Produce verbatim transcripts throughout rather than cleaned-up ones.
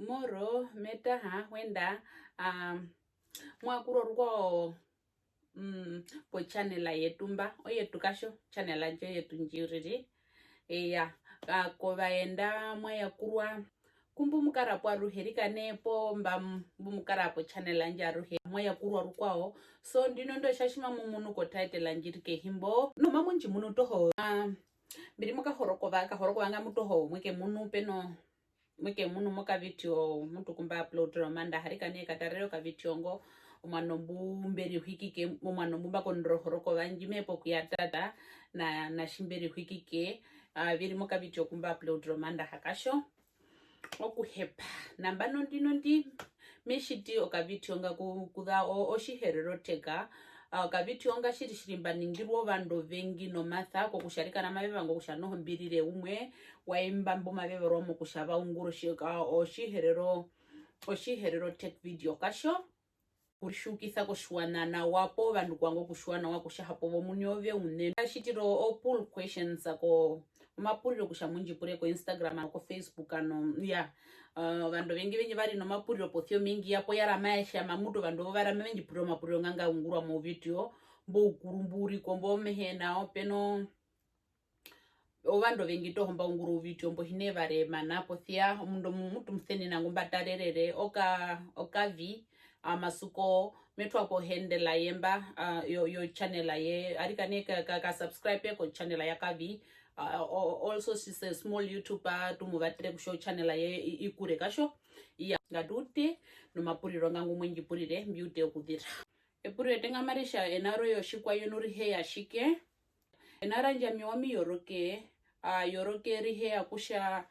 Moro, metaha, wenda, ah, mwa kurwa rukwao, mm, po channel yetu mba, oyetu kasho, channel ndjo yetu ndji uriri. Eya, ah, kovaenda mwa yakurwa, kumbu mukara po aruhe, rika ne po mba m-, mbu mukara po channel ndji aruhe, mwa yakurwa rukwao. So, ndino ndo tja tji mamu munu ko title ndji ri kehi mbo. No mamu ndji munu toho, ah, mbi ri mokahorokova, kahorokova nga mu toho, mwe ke munu peno, mwe ke munu mokavideo mu tu ku mba uploadera omandaha, rika ne katarere okavideo ngo, omuano mbu mbe rihwikike, omuano mbu mba kondora ohorokova ndji me pe okuyatata, na, na tji mbe rihwikike, ah, vi ri mokavideo ku mba uploadera omandaha kasho. Okuhepa. Nambano ndino ndi, me tjiti okavideo nga ku-, kuza o-, Otjiherero teka. Ah, okavideo nga tjiri tjiri mba ningirwa ovandu ovengi nomasa kokutja rika na mave vanga okutja noho mbi rire umwe wa imba mbu mave verwa mokutja va ungure otji-, ka-, Otjiherero, Otjiherero tech video kasho. Kuritjiukisa kotjiwaṋa nawa poo ovandu kuvanga okutjiwa nawa kutja hapo ove omuini ove ouṋe. Mba tjitire o poll questions ako, omapuriro kutja mu ndji pure ko Instagram, ko Facebook, ano, ya. Ah, ovandu ovengi vengi va ri nomapuriro posi ya omengi ya po ya rama ya tjama mutu ovandu ovo va rama ve ndji purira omapuriro nga nga ungurwa mo video, mbo ukuru mbu ri ko, mbo mehe nao, peno ovandu ovengi toho mba ungura ouvideo mbo hi ne va remana posi ya omundu omu-, mutu musenina ngu mba tarerere oka-, okavi, ah, masuko me twa po handle ye mba, ah, yo, yo channel ye, arika ne ka, ka, ka subscribe ko channel ya Kavi, ah, o-, also she's a small YouTuber, tu mu vatere kutja o channel ye i, i kure kasho. Iya, ngatu ute nomapuriro nga ngu mwe ndji purire, mbi ute okuzira. Epuriro etenga mari tja, ena roye otjikwaye nu ri heya tjike? Ena randje ami owami Yoroke, a, Yoroke ri heya kutja,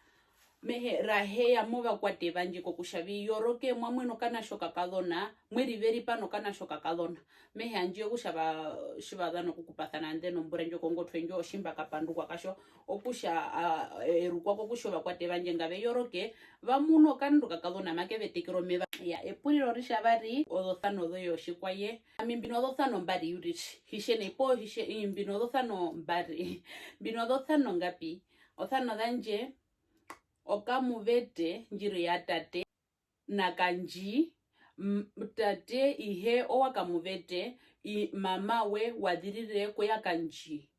me hee, ra heya movakwate vandje kokutja vi Yoroke mwa mwena okanatje okakazona, mwe riveripa nokanatje okakazona. Me hee, handje okutja va, tji va za nokukupasana nḓe nombura ndjo kongotwe ndjo, otji mba kapandukwa katjo, okutja, a, e rukwa kokutja ovakwate vandje nga ve Yoroke, va munu okandu kakazona make ve tekere omeva. Iya, epuriro ritjavari, ozosano zoye otjikwaye. Ami mbi nozosano mbari uriri. Hitje nai poo hitje, ii, mbi nozosano mbari. Mbi nozosano ngapi? Osano zandje, okamuvete, ndji ri ya tate, na Kandji, m-, tate ihe owa Kamuvete, i-, mama we wa zirire ku ya Kandji.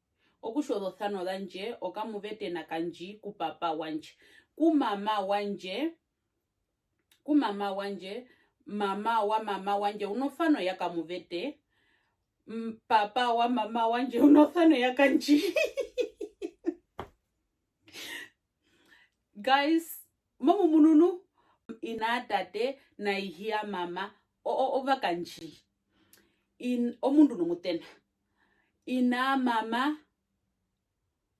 Okutja ozosano zandje, okamuvete na Kandji ku papa wandje. Ku mama wandje, ku mama wandje, mama wa mama wandje u nosano ya Kamuvete, m-, papa wa mama wandje u nosano ya Kandji. Guys, mamu munu nu, ina tate na ihe ya mama, o-, o-, ova Kandji. In-, omundu nomutena. Ina mama,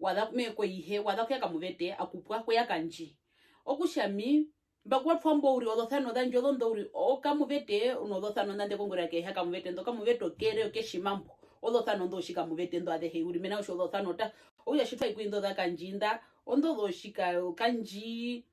wa za me ko ihe, wa za ku ya Kamuvete, a kupwa ku ya Kandji. Okutja ami, mba kwatwa mbo uriri, ozosano zandje ozo ndo uriri, okamuvete, nozosano nḓa nde kongorera kehi ya Kamuvete, ndo Kamuvete okere, oketjimambo, ozosano ndo otji Kamuvete ndo azehe uriri, mena rokutja ozosano ta, okutja tji twa i ku indo za Kandji nḓa, ondo zotjika, Kandji,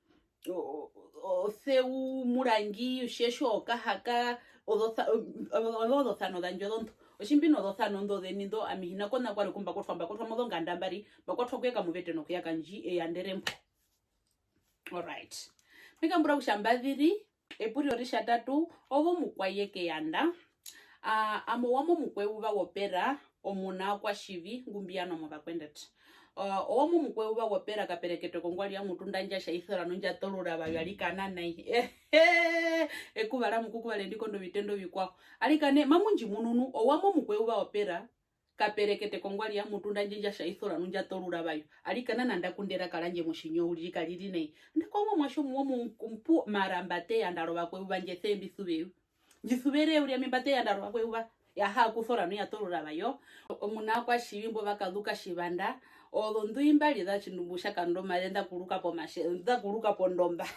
o-, o-, oseu, murangi, tjetjo, okahaka, ozosa-, o-, o-, ozosano zandje ozo ndo. Otji mbi nozosano ndo zeni ndo, ami hi na kona kware ku mba kwatwa, mba kwatwa mozonganda mbari, mba kwatwa ku ya Kamuvete noku ya Kandji, eyanda erembo. Alright. Me kambura kutja mba ziri, epuriro ritjatatu, ove omukwaye keyanda. Ah, ami owami omukweyuva wopera, omuna wa Kwatjivi, ngu mbi ya nomovakwendata. Ah, owami omukweyuva wopera kaperekete kongwari ya Mutunda ndja tja isora nu ndja torura vayo arikana nai. Ehe, ekuva ra mukukuva re ndi konda ovitendo vikwao. Arikana, mamu ndji munu nu, owami omukweyuva wopera, kaperekete kongwari ya Mutunda ndji ndja tja isora nu ndja torura vayo. Arikana nanda kunda eraka randje motjinyo uriri ka ri ri nai. Nda kwa umwe omuatje omuwa omukumpu, mara mba teya nda ri ovakweyuva ndje se mbi suvere. Ndji suvere uriri ami mba teya nda ri ovakweyuva. Ya ha kusora nu ya torura vayo. Omuna wa Kwatjivi mbo va kazuka tjivanda. Ozondui mbari za tjindumbu tja kanda omaze nda kuruka pomashe-, nda kuruka pondomba.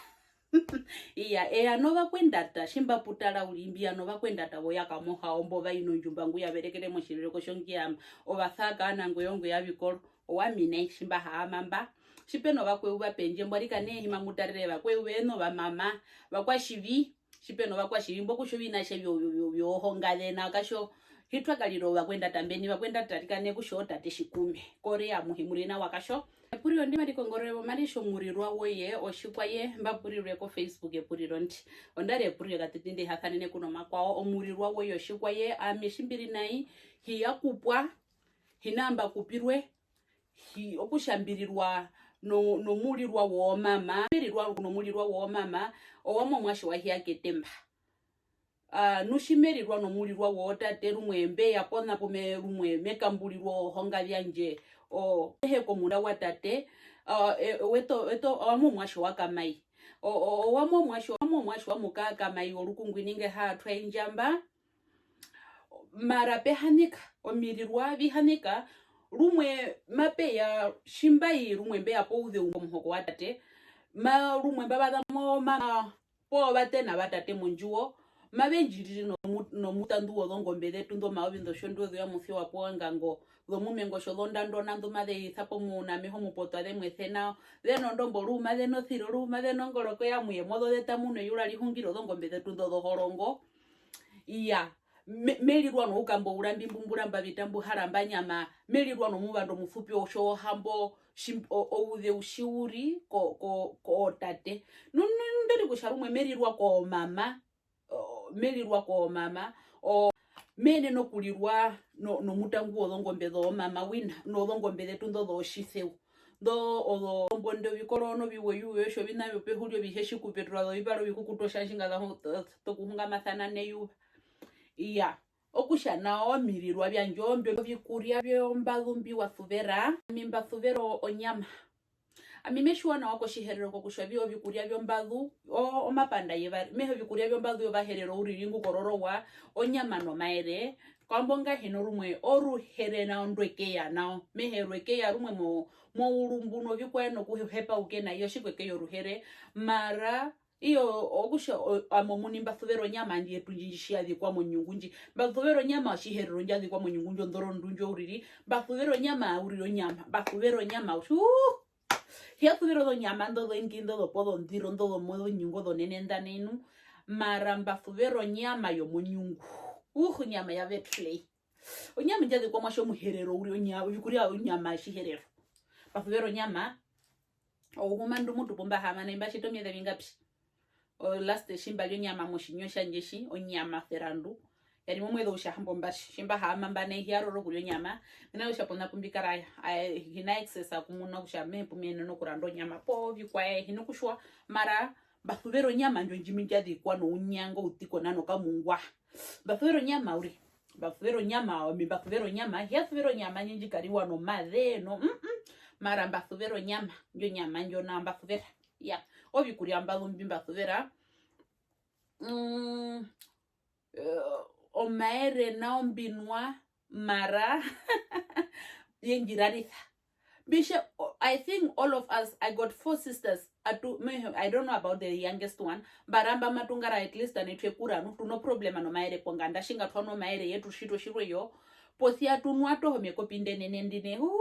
Iya, eya novakwendata, tji mba putara uriri mbi ya novakwendata voya Kamoha, ombo va i nondjumba ngu ya verekere motjirereko tjongiyama, ovasaka, ana ngwi ongwi ya vikoro, owami nai, tji mba haama mba. Tji pe novakweyuva pendje, mbwa rika nee hi mamu tarere vakweyuva eno vamama, vakwatjivi, tji pe novakwatjivi, mbo kutja oviṋa tje vyo, vyo, vyo, vyohonga zena, katjo, Hi twa karira ovakwendata mbeni, vakwendata arikana kutja otate tjikume. Korea amuhe mu ri nawa katjo. Epuriro ndi mari kongorere omaritjo omurirwa woye, otjikwaye, mba purirwe ko Facebook epuriro ndi. Onda ri epuriro katiti ndi hasanene ku nomakwao, omurirwa woye otjikwaye, ami tji mbi ri nai, hi ya kupwa, hi na mba kupirwe, hi-, okutja mbi rirwa no-, nomurirwa woomama, mbi rirwa nomurirwa woomama, owami omuatje wa hiya ketemba. Ah, nu tji me rirwa nomurirwa wootate rumwe mbe ya pona pu me rumwe me kamburirwa ohonga vyandje, o, me hee komunda wa tate, ah, e, weto, weto, owami omuatje wa kamai. O, o, owami omuatje, owami omuatje wa mukaa kamai worukungwi ninge ha twa indjamba. Mara pe hanika, omirirwa vi hanika, rumwe mape ya tji mba i rumwe mbe ya pouzeu mbo muhoko wa tate, ma, rumwe mba vaza mo, ma, poo vatena va tate mondjuwo, mave ndji riri nomu-, nomutandu wozongombe zetu, ndo maovi ndo tjo ndo ze ya musiwa poo ngango zomumengo tjo zondando nandu maze isa po munameho mupoto aze mwese nao, ze no ndombo ruuma, ze no siro ruuma, ze no ngoroko ya muye, mozo ze ta muno eyura rihungire ozongombe zetu ndo zohorongo. Iya, me-, me rirwa noukamba ourambi mbu mbu ramba vita mbu ha ramba nyama, me rirwa nomuvanda omusupi otjo ohambo, tji-, o-, ouzeu tji u ri ko-, ko-, kootate. Nu-, nu-, nde ri kutja rumwe me rirwa koomama, o-, me rirwa koomama, o-, me yenene okurirwa no-, nomutangu wozongombe zoomama wina, nozongombe zetu ndo zootjiseu. Ndo ozo ombonde ovikoro noviweyuwe otjo vina vyopehuri ovihe tji kupetura zovivara ovikukutu otjandjinga za tokuhungamasana neyuva. Iya, okutja nao omirirwa vyandje ombyo ovikurya vyombazu mbi wa suvera, ami mba suvera onyama. Ami me tjiwa nawa kotjiherero kokutja vi ovikurya vyombazu, o-, omapanda yevari, me hee ovikurya vyombazu yovaherero uriri ngu kororowa, onyama nomaere, kwambo nga hino rumwe oruhere nao ndwe keya nao, me hee rwe keya rumwe mo-, mourumbu novikwaye nokuhepa u ke na iyo tji kwe keya oruhere, mara iyo okutja o-, ami omuini mba suvera onyama yetu ndji, ndji tji ya zikwa monyungu ndji, mba suvera onyama yotjiherero ndja zikwa monyungu ndjo ndorondu ndjo uriri, mba suvera onyama uriri onyama, mba suvera onyama, uuu! Hi ya suvera ozonyama ndo zengi, ndo zopozondiro, ndo zomozonyungu ozonene nda nai nu, mara mba suvera onyama yomonyungu. Uh, onyama ya Vetley. Onyama ndja zikwa mwatje omuherero, uriri onya-, ovikurya onyama yotjiherero. Mba suvera onyama, ouhumandu mutu pu mba haama nai, mba tjita omieze vingapi? O last tji mba ri onyama motjinyo tjandje tji, onyama serandu. Ya ri momueze outjahambombari. Tji mba haama mba nai hi ya roro okurya onyama. Mena rokutja pona pu mbi kara, ae-, hi na access okumuna kutja me hee pu me yenene okuranda onyama poo vikwaye, hi na kutjiwa. Mara mba suvera onyama ndjo ndji mi ndja zikwa nounyanga, outiko nao nokamungwa. Mba suvera onyama uriri. Mba suvera onyama, ami mba suvera onyama, hi ya suvera onyama ndji ndji kariwa nomaze, no, mm, mm. Mara mba suvera onyama, ndjo nyama ndjo nao mba suvera. Iya, ovikurya mbazu mbi mba suvera. Mm, eh, omaere nao mbi nwa, mara ye ndji rarisa. Mbi tje, I think all of us, I got four sisters. Atu, me-, I don't know about the youngest one, but mba matu ngara at least ane twe kura nu, tu no problem nomaere ponganda, tjinga twa nwa omaere yetu tjitwe tjirwe yo. Posi ya tu nwa toho mekopi ndenene ndine. Uuu!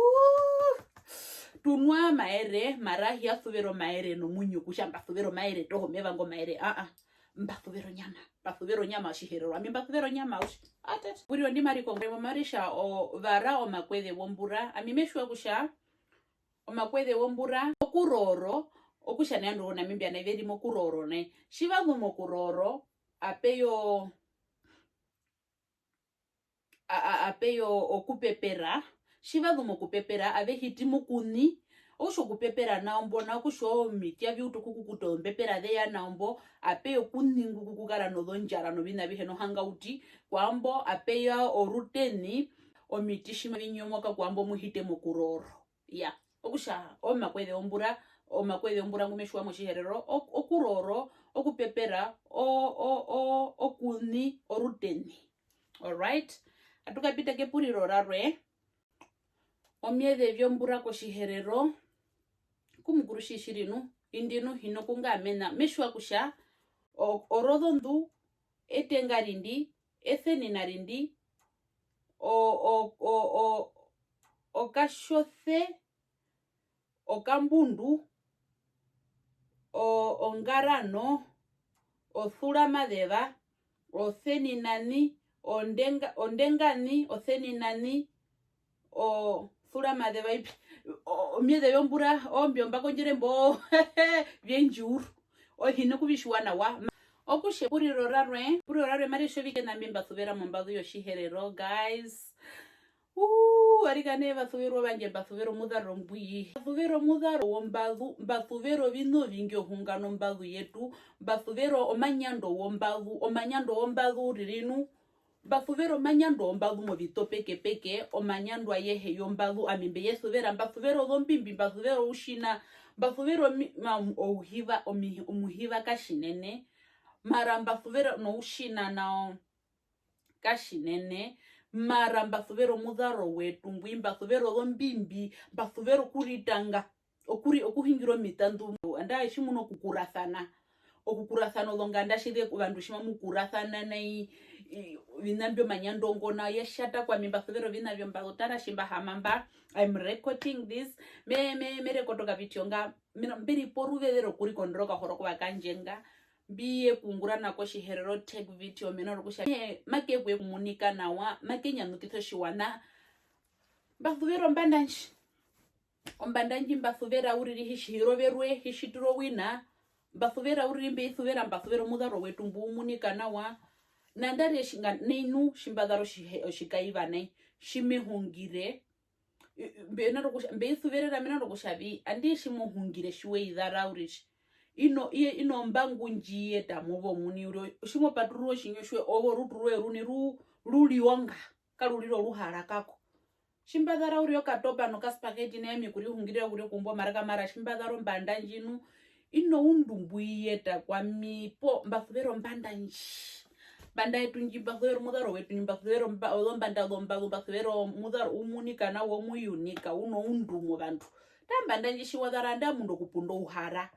Tu nwa omaere, mara hi ya suvera omaere nomuinyo kutja mba suvera omaere toho, me vanga omaere, aa, aa. Mba suvera onyama, mba suvera onyama yotjiherero, ami mba suvera onyama uriri. Atete. Epuriro ndi mari kongorere mo mari tja o, vara omakweze wombura, ami me tjiwa kutja omakweze wombura, okurooro, okutja nai ovandu vo Namibia nai ve ri mokurooro nai. Tji va zu mokurooro, ape ya o, a-, a-, ape ya o, okupepera. Tji va zu mokupepera, ave hiti mokuni. Okutja okupepera nao mbo nao, okutja omiti avi utu okukukuta, ozombepera ze ya nao mbo, ape ya okuni ngu ku kara nozondjara noviṋa avihe nohangauti. Kwaambo ape ya oruteni, omiti tji mavi nyomoka, kwaambo mu hite mokurooro. Iya, okutja omakweze wombura, omakweze wombura ngu me tjiwa motjiherero, ok-, okurooro, okupepera, o-, o-, o-, okuni, oruteni. Alright? Atu kapita kepuriro rarwe. Omieze vyombura kotjiherero, ku Mukuru tjiri tjiri nu, indi nu hi na kungamena, me tjiwa kutja o-, orozondu, etenga rindi, esenina rindi, o-, o-, o-, o-, okatjose, okambundu, o-, ongarano, osuramazeva, oseninani, ondenga, ondenga nai, oseni nai, o Furama zeva ipi, o-, omieze vyombura, ombyo mba kondjere mbo, vyendjiuru. Ohi na kuvitjiwa nawa. Okutja epuriro rarwe, epuriro rarwe mari tja ovike na mbi mba suvera mombazu yOtjiherero, guys. Uu, arikana ee vasuverwa vandje, mba suvera omuzarero mbwi. Mba suvera omuzarero wombazu, mba suvera oviṋa ovingi ohunga nombazu yetu, mba suvera omanyando wombazu, omanyando wombazu uriri nu, mba suvera omanyando wombazu movito pekepeke, omanyando ayehe yombazu, ami mbe ye suvera, mba suvera ozombimbi, mba suvera outjina, mba suvera omi-, ma-, ouhiva, omi-, omuhiva katjinene, mara mba suvera noutjina nao katjinene, mara mba suvera omuzaro wetu mbwi, mba suvera ozombimbi, mba suvera okuritanga, okuri-, okuhingira omitandu, andaa tjimuna okukurasana, okukurasana ozonganda tjize ovandu tji mamu kurasana nai, i-, oviṋa mbyo manyando ngo nao, ya tjata kwami, mba suvera oviṋa vyombazu, tara tji mba haama mba, I'm recording this, me, me, me rekoto okavideo nga, mena, mbe ri poruveze rokurikondora okahoro kuva kandje nga, mbi ye kuungura nako Otjiherero tag video, mena rokutja, eh, make kuye kumunika nawa, make nyandukisa otjiwaṋa. Mba suvera ombanda ndji. Ombanda ndji mba suvera uriri hi tji roverwe, hi tjitirwa owina. Mba suvera uriri mbe i suvera, mba suvera omuzaro wetu mbu munika nawa. Nandarire tji nga-, nai nu, tji mba zara otjihe-, otjikaiva nai, tji me hungire, i-, i-, mbe na rokutja, mbe i suverera mena rokutja vi, andi tji mo hungire tji we i zara uriri. Ino, iye, ino mbangu ndji yeta move omuini uriri, tji mo paturura otjinyo tjoye, ove orutu rwoye rune ru-, ru rionga, karu rira oruhara kako. Tji mba zara uriri okatopa nokaspaghetti nai ami okurihungirira uriri okumba omaraka mara, tji mba zara ombanda ndji nu, ino undu mbu i yeta kwami, poo mba suvera ombanda ndji. Ombanda yetu ndji, mba suvera omuzaro wetu ndji, mba suvera omba-, ozombanda zombazu, mba suvera omuzaro u munika nawa, omuyunika, u no undu movandu. Taa ombanda ndji tji wa zara, andaa omundu okupunda ouhara.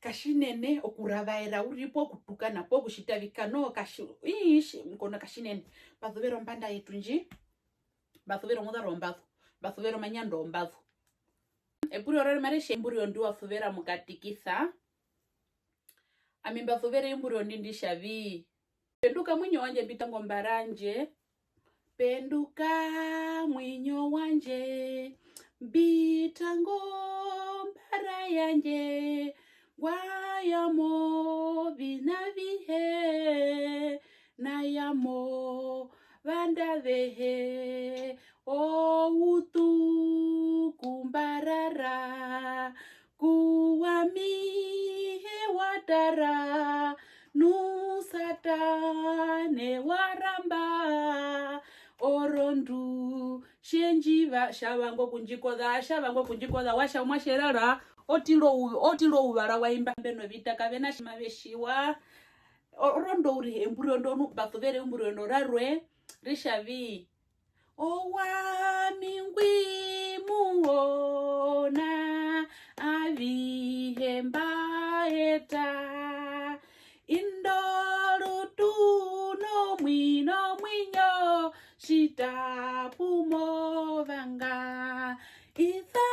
Katjinene okuravaera uriri poo kutukana poo kutjita vi ka, no, katji-, ii, tji-, kono katjinene. Mba suvera ombanda yetu ndji, mba suvera omuzaro wombazu, mba suvera omanyando wombazu. Epuriro rarwe mari tja, emburiro ndi wa suvera mokatikisa. Ami mba suvera emburiro ndi ndi tja vi, penduka muinyo wandje, mbi tange ombara yandje. Penduka muinyo wandje, mbi tange ombara yandje. Ngwa ya mo oviṋa avihe, na ya mo ovandu avehe, outuku mba rara, ku ami he wa tara, nu Satane wa ramba, orondu tje ndji va-, tja vanga okundjikoza, tja vanga okundjikoza, wa tja omuatje rara, o tira ou-, o tira ouvara wa imba mbe novita, kave na tji mave tjiwa. O-, orondu uriri emburiro ndo nu, mba suvera emburiro ndo rarwe, ri tja vi, owami ngwi Muhona, avihe mba eta, indo rutu nomuinyo, tjita pu mo vanga, isa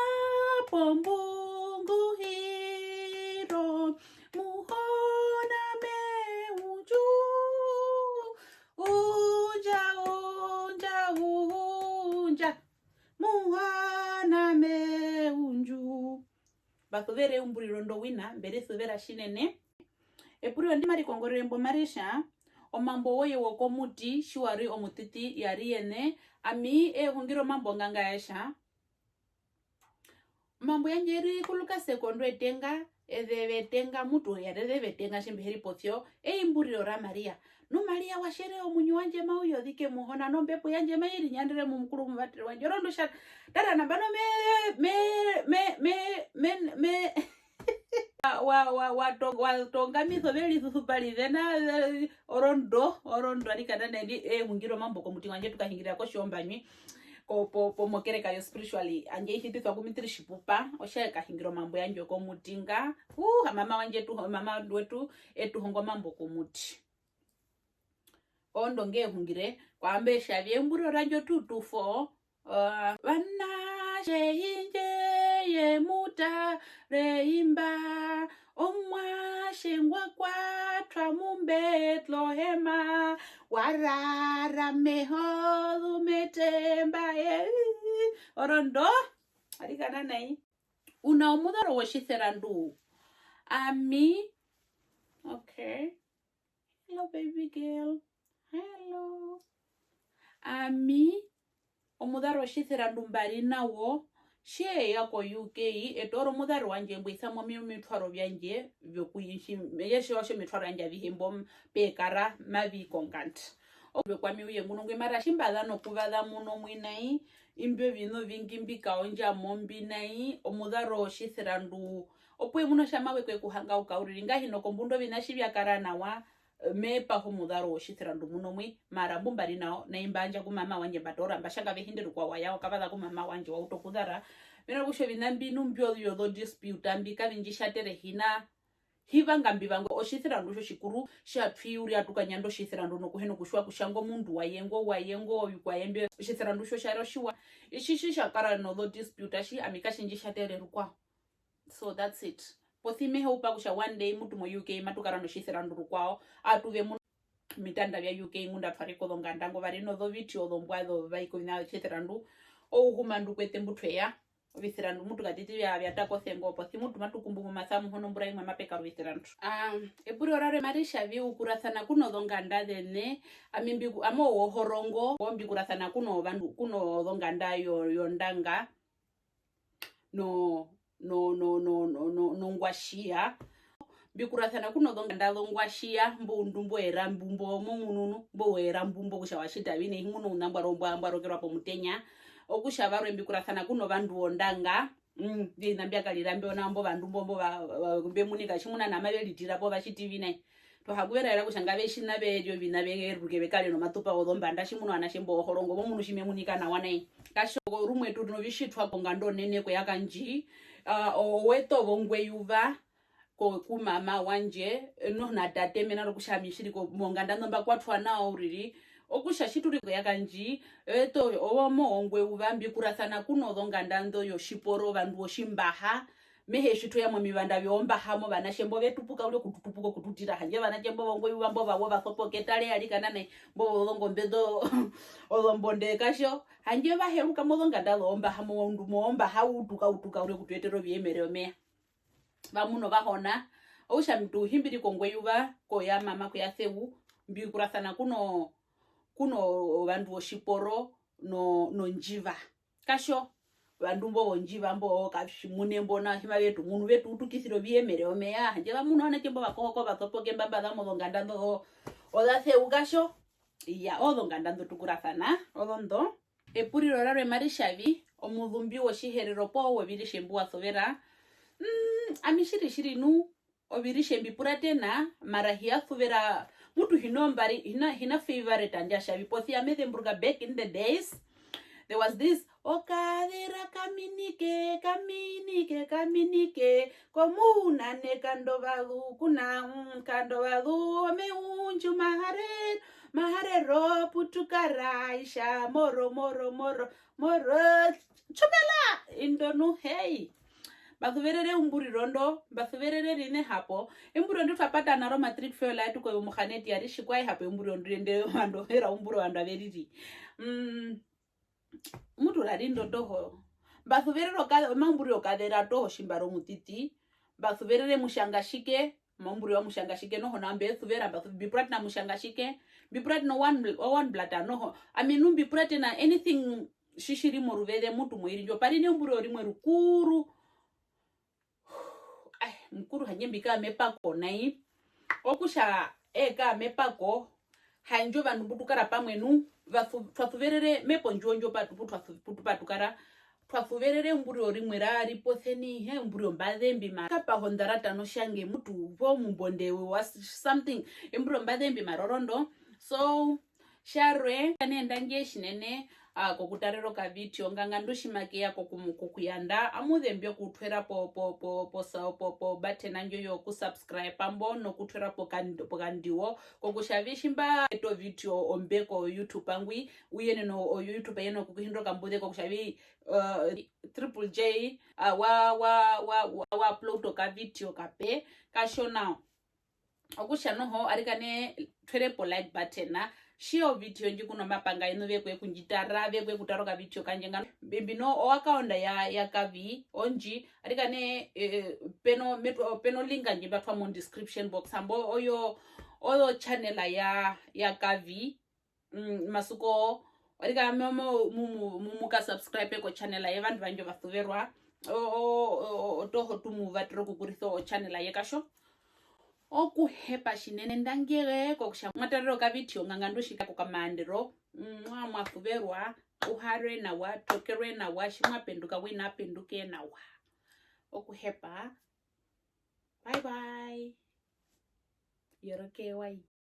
po ombunguhiro, Muhona me undju, undja, undja, undja, Muhona me undju. Mba suvera emburiro ndo wina, mbe ri suvera tjinene. Epuriro ndi mari kongorere mbo mari tja, omambo woye wokomuti, tji wa ri omutiti, ya ri yene, ami ee hungire omambo nga nga ya tja, omambo yandje ye ri ku Lukas ekondo etenga, ezeva etenga, mutu ya ri ezeva etenga tji mbi he ri posyo, emburiro ra Maria. Nu Maria wa tjere, omuinyo wandje mau yozike Muhona, nombepo yandje mai rinyandere mu Mukuru omuvatero wandje. Orondu tja, tara nambano me, me, me, me, me, me, wa, wa, wa, wa to-, wa tongamisa overisusuparise na, eh, orondu, orondu arikana nai, ee hungire omambo komuti wandje, tu kahingirira kOtjiombanwi, ko, po, po, mokereka yo spiritually, handje i hitiswa ku Mitiri Tjipupa, otja e kahingire omambo yandje komuti nga. Uh, mama wandje tu, mama wetu, ee tu hongo omambo komuti. Orondu ngee hungire, kwa mbe tja vi emburiro randje otutufu, uh, vanatje indjeye mu tare imba, omuatje ngwa kwatwa mu Betlehema, Wa rara mehozu metemba, eh, orondo. Arikana nai. U na omuzaro wotjiserandu. Ami. Okay. Hello, baby girl. Hello. Ami, omuzaro wotjiserandu mba ri na wo, tje ya ko U K, e toora omuzaro wandje mbwi sa mo omitwaro vyandje vyokuyinshi, me tjiwa kutja omitwaro vyandje avihe mbo pe kara mavi konganda. Okutja kwami uye nguno ngwi, mara tji mba za nokuvaza muno mwi nai, imbi oviṋa ovingi mbi kaondja mo mbi nai, omuzaro wotjiserandu, opuwo e muna kutja mawe ku e ku hangauka uriri, ngahino kombunda oviṋa tji vya kara nawa, me paha omuzaro wotjiserandu muno mwi, mara mbu mba ri na wo, nai mba yandja ku mama wandje, mba toora, mba tja kave hinde rukwao, wa ya, wa kavaza ku mama wandje, wa utu okuzara. Mena rokutja oviṋa mbi nu mbyo vyozo dispute mbi kavi ndji tjatere, hi na, hi vanga mbi vanga. Otjiserandu tjo tjikuru tja twi uriri atu kanyanda otjiserandu nokuhina okutjiwa kutja ngo mundu waye ngo, waye ngo, ovikwaye mbyo. Otjiserandu tjo tja ri otjiwa. Itji tji tja kara nozo dispute, atji, ami katji ndji tjatere rukwao. So that's it. Posi me hupa kutja one day mutu mo U K matu kara notjiserandu rukwao, atu ve muna omitanda vya U K ngunda twa ri kozonganda ngo, va ri nozo video zombwa zo va i koviṋa vyotjiserandu. Ouhuma ndu kwete mbu twe ya, oviserandu mutu katiti vya, vya taka osengo, posi mutu matu kumbu momasa muhona ombura imwe mape kara oviserandu. Ah, epuriro rarwe mari tja vi ukurasana ku nozonganda zene, ami mbi ku-, ami owohorongo, mbi kurasana ku novandu, ku nozonganda yo, yondanga. no, no, no, no, no, nongwatjiya. Mbi kurasana ku nozonganda zongwatjiya, mbo undu mbo erambu mbo momununu, mbo erambu mbo kutja wa tjita vi nai, hi muna ouna mbwa ro-, mbwa, mbwa rokerwa pomutenya. Okutja varwe mbi kurasana ku novandu wondanga, mm, oviṋa mbya karira mbyo nao, mbo vandu mbo, mbo va, va, va, mbe munika tjimuna na mave ritira po, va tjiti vi nai. Twa ha kuveraera kutja ngave tjina ve ri oviṋa ve ruke ve kare nomatupa wozombanda, tjimuna ovanatje mbo wohorongo, mo munu tji me munika nawa nai. Katjo rumwe tu ri novitjitwa konganda onene koyaka ndji, ah, o-, owete ovongweyuva ko-, ku mama wandje, noho na tate, mena rokutja ami tjiri ko-, monganda ndo mba kwatwa nao uriri, okutja tji tu ri koyaka ndji, owete ovo mo wongweyuva, mbi kurasana ku nozonganda ndo yotjiporo, ovandu wotjimbaha, Mehee tji twe ya momivanda vyombaha mo, ovanatje mbo ve tupuka uriri okututupuka okututira. Handje ovanatje mbo vongweyuva mbo va wa ovasopoke, tare arikana nai, mbo vozongombe ndo, ozombonde katjo. Handje va heruka mozonganda zombaha mo, moundu mombaha u tuka, u tuka uriri okutwetera oviyemere omeva. Va muna ovahona. Okutja tu himbiri kongweyuva, koya mama, koya seu, mbi kurasana ku no, ku novandu votjiporo no, nondjiva. Katjo, ovandu mbo wondjiva mbo, katjimune mbo nao, tji mave tu munu, ve tu utukisire oviyemere omeva. Handje va munu ovanatje mbo vakohoka ovasopoke mba mba za mozonganda ndo, oza seu katjo. Iya, ozonganda ndo tu kurasana, ozo ndo. Epuriro rarwe mari tja vi, omuzumbi wOtjiherero poo wOviritje mbu wa suvera. Mm, ami tjiri, tjiri nu, Oviritje mbi puratena, mara hi ya suvera, mutu hi na ombari, hi na, hi na favorite handje a tja vi. Posi ya me zemburuka back in the days, there was this, okadhera kaminike, kaminike, kaminike, komuna nekandovazu, kuna, mm, kandovazu, omeundju mahare, maharero, putukara, isha, moro, moro, moro, moro, tjumela, indo nu, hei. Mba suverere eumburiro ndo, mba suverere riṋe hapo. Eumburiro ndi twa pata na ro matric fail yetu ko Mohaneti ya ri tjikwaye hapo eumburiro ndi, ende ovandu, era umbura ovandu averiri. Mm, mutu ra ri ndo toho. Mba suverere oka-, omaumburiro okazera toho tji mba ri omutiti. Mba suverere Mutjangatjike, omaumburiro wa Mutjangatjike noho nao mbe suvera, mba su-, mbi puratena Mutjangatjike. Mbi puratena one, one blood noho. I mean, nu mbi puratena anything tji tji ri moruveze mutu moiri ndjo. Pa ri neumburiro rimwe rukuru. Ai, mukuru handje mbi kara mepako nai. Okutja ee kara mepako, handje ovandu mbu tu kara pamwe nu, va su-, twa suverere mepo ndjo ndjo patu-, pu twa su-, pu tu-, pa tu kara, twa suverere eumburiro rimwe ra ri poseni, he, eumburiro mba zembi mara. Kapaha ondarata notjange mutu, poo mumbonde wa s-, something, eumburiro mba zembi mara orondo. So, Tjarwe, nee ndangi tjinene, ah, kokutarera okavideo nga, nga ndu tji make ya kokumu-, kokuyanda, amu zembi okutwera po, po, po, po sa-, po, po button ndjo yokusubscribe mbo, nokutwera po kandi-, pokandiwo, kokutja vi tji mba eta ovideo ombe ko YouTube ngwi, u yenene o, o YouTube yenene okukuhindira okambuze kokutja vi, eh, Triple J, ah, wa, wa, wa, wa, wa upload okavideo kape, katjo nao. Okutja noho, arikana, twere po like button. Share ovideo ndji ku nomapanga yenu, ve kwe kundjitara, ve kwe kutara okavideo kandje. Ngano mbi-, mbi no o account ya, ya Kavi, ondji, arikana, eh, peno, metwa, peno link ndji mba twa mo description box. Ambo oyo, oyo channel ya, ya Kavi. Mm, masuko, arikana mu, mu, mu, mu, mu ka subscribe ko channel ye, vandu vandje ovasuverwa. O, o, o, o, toho tu mu vatera okukurisa o channel ye, katjo. Okuhepa tjinene, ndangi kokutja mwa tarere okavideo nga ngandu tjika kokamaandero. Mm, mwa, mwa suverwa, uharwe nawa, tokerwe nawa, tji mwa penduka wina apenduke nawa. Okuhepa. Bye bye. Yoroke wai.